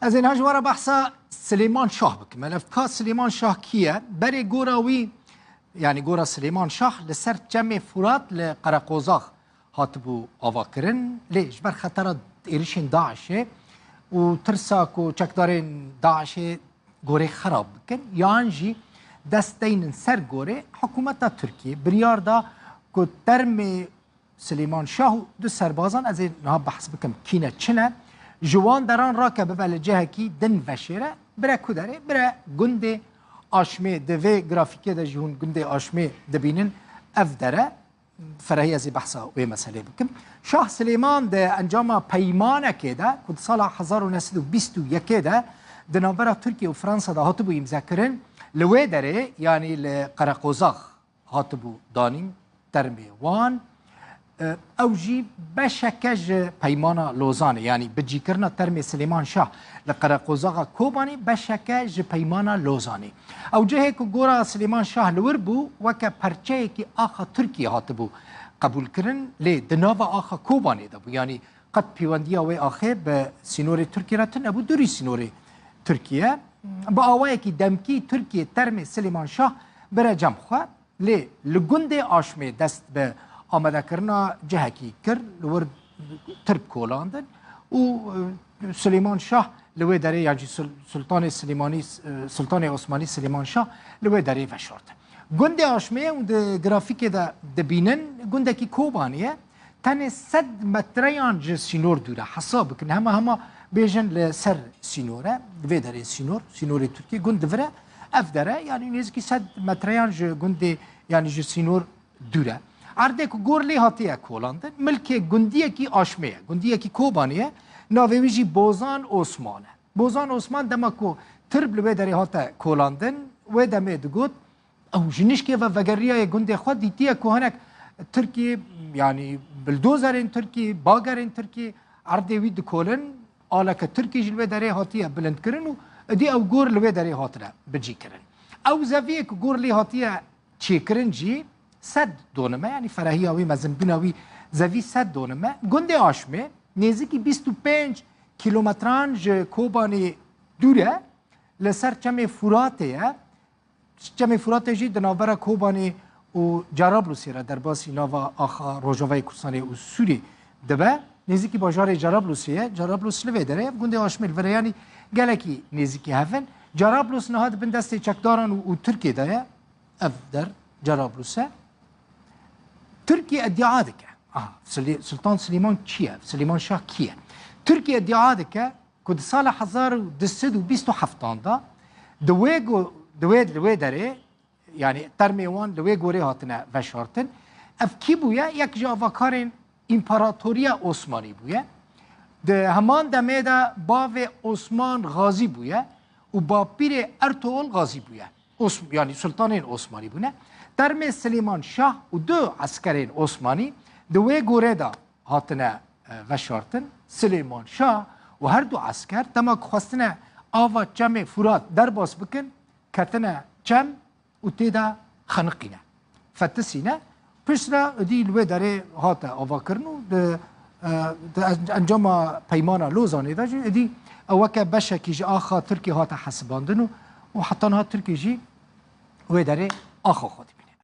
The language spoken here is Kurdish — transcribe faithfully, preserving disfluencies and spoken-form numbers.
Ez ê niha ji we re behsa Silêman Şah bikim. Elef ka Silêman Şah kî ye? Berê gora wî, yanî gora Silêman Şah li ser Çemê Furat li Qereqozax hatibû avakirin. Lê ji ber xetera êrişên DAIŞê û tirsa ku çekdarên DAIŞê gorê xerab bikin, yan jî dest deynin ser gorê, hikûmeta Tirkiyê biryar da ku termê Silêman Şah û du serbazan, ez ê niha behs bikim kî ne çi ne, ji wan deran rake bibe li cihekî din veşêre, bire ku derê, bire gundê Aşmê. Di vê grafîkê de jî hûn gundê Aşmê dibînin, ev dere. Ferehî ez ê behsa wê meselê bikim. Şah Silêman di encama peymanekê de ku di sala hezar û neh sed û bîst û yekê de di navbera Tirkiye û Fransa de hatibû îmzekirin, li wê derê, yanî li Qereqozax hatibû danîn termê wan. E, ew jî beşeke ji Peymana Lozanê, yanî bicîkirina termê Silêman Şah li Qereqozaxa Kobanê beşeke ji Peymana Lozanê. Ew cihê ku gora Silêman Şah li wir bû, weke perçeyekî axa Tirkiyê hatibû qebûlkirin, lê di nava axa Kobanê de bû. Yanî qet pêwendiya wê axê bi sînorê Tirkiyê re tune bû, dûrî sînorê Tirkiyê. Bi awayekî demkî Tirkiyê termê Silêman Şah bire cem xwe. Lê li gundê Aşmê dest bi amadekirina cihekî kir, li wir tirp kolandin û, e, Silêman Şah li wê derê, yan jî Sul-, Sultanê Silêmanî, e, Sultanê Osmanî Silêman Şah li wê derê veşartin. Gundê Aşmê, hûn di grafîkê de dibînin, gundekî Kobanê ye. Tenê sed metreyan ji sînor dûr e. Hesab bikin, hema hema bêjin li ser sînor e, di vê derê sînor, sînorê Tirkiyê, gund di vir e. Ev dere, yanî nêzîkî sed metreyan ji gundê, yanî ji sînor dûr e. Erdê ku gor lê hatiye kolandin, milkê gundiyekî Aşmê ye, gundiyekî Kobanê ye, navê wî jî Bozan Osman e. Bozan Osman dema ku tirb li wê derê hate kolandin, wê demê digot, ew ji nişkê ve vegeriyaye gundê xwe, dîtiye ku hinek Tirkî, yanî bildozerên Tirkî, bagerên Tirkî erdê wî dikolin, aleke Tirkî jî li wê derê hatiye bilindkirin û êdî ew gor li wê derê hatine bicîkirin. Ew zeviyê ku gor lê hatiye çêkirin jî sed donim e, yanî ferehiya wî, mezinbûna wî zevî sed donim e. Gundê Aşmê nêzîkî bîst û pênc kîlometran ji Kobanê dûr e, li ser Çemê Furatê ye. Çemê Furatê jî di navbera Kobanê û Cerablusê re derbasî nava axa Rojavayê Kurdistanê û Sûrî dibe. Nêzîkî bajarê Cerablusê ye. Cerablus li vê derê ye, gundê Aşmê li vir e, yanî gelekî nêzîkî hev in. Cerablus niha di bin destê çekdaran û, û Tirkiyê de ye. Ev der Cerablus e. Tirkiye îdia dike. Aha, Silê-, Sultan Silêman kî ye? Silêman Şah kî ye? Tirkiye îdia dike ku di sala hezar û du sed û bîst û heft de di wê go-, di wê, li wê derê, yanî termê wan li wê gorê hatine veşartin. Ev kî bûye? Yek ji avakarên Împaratoriya Osmanî bûye. Di heman demê de bavê Osman Gazî bûye û bapîrê Ertugrul Gazî bûye. Os-, yanî sultanên Osmanî bûne. Termê Silêman Şah û du eskerên Osmanî di wê gorê de hatine, e, veşartin. Silêman Şah û her du esker dema ku xwestine ava Çemê Furat derbas bikin, ketine çem û tê de xeniqîne, fetisîne. Piştre êdî li wê derê hate avakirin û di, e, di en-, encama Peymana Lozanê de jî êdî ew weke beşekî ji axa Tirkiyê hate hesibandin û, û heta niha Tirkiyê jî wê derê axa xwe dî.